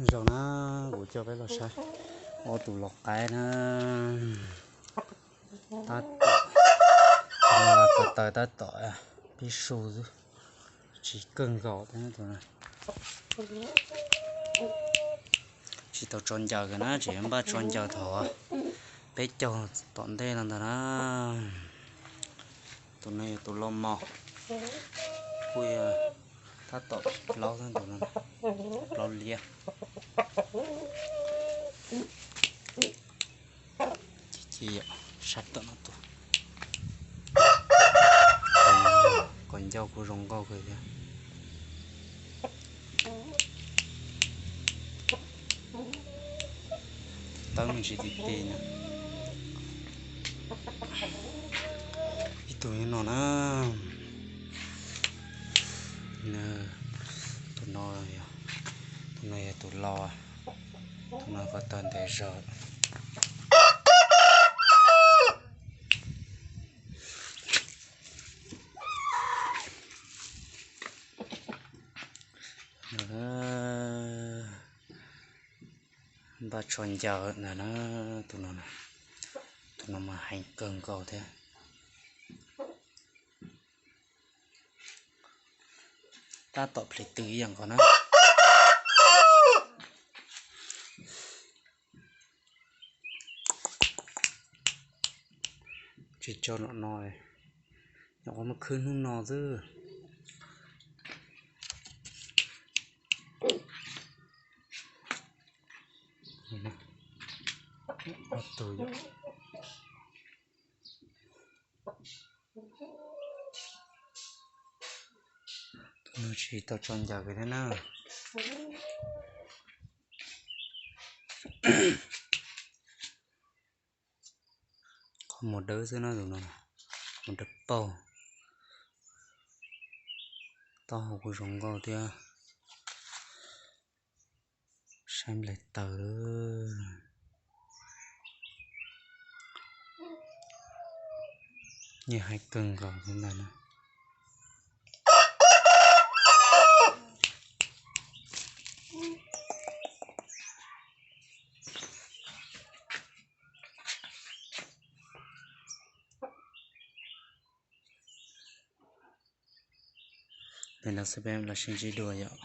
Zaum na, kuv coj peb los saib ob tug lau qaib na. Tab tom, ko taw tab tom pib su xwb, tsis kawg nkaus thiab. Tsis tau tso ncaws na, tseem npaj tso ncaws thaum peb caug tom ntej no ntag na. Tus no yog tus lau mos, kuj yog tab tom plaub xwb ntag, plaub liab. Ci ci yom, sab tom no tus, qos ncauj kuj zoo nkauj kawg thiab. Tawb me ntsis ti ti na. Ib tug nyob no na. Tus no, tus no yog tus lau, tus no ko taw ntev zog. Npaj tso ncaws ntag na, tus no, tus no mas heev kawg nkaus thiab. Tab tom plhis tw ib yam nkaus na. Tsis tso nom no, nyuam qhuav muab khwb hnub no xwb. Ob tug, tus no tsis tau tso ncaws kiag thiab na. Qhov muag dawb xwb na tus no, muag dawb paug, taub hau kuj zoo nkauj thiab. Saib nplaim taws, yeej heev kawg nkaus thiab ntag na. Li no xwb peb los sib ntsib dua yom.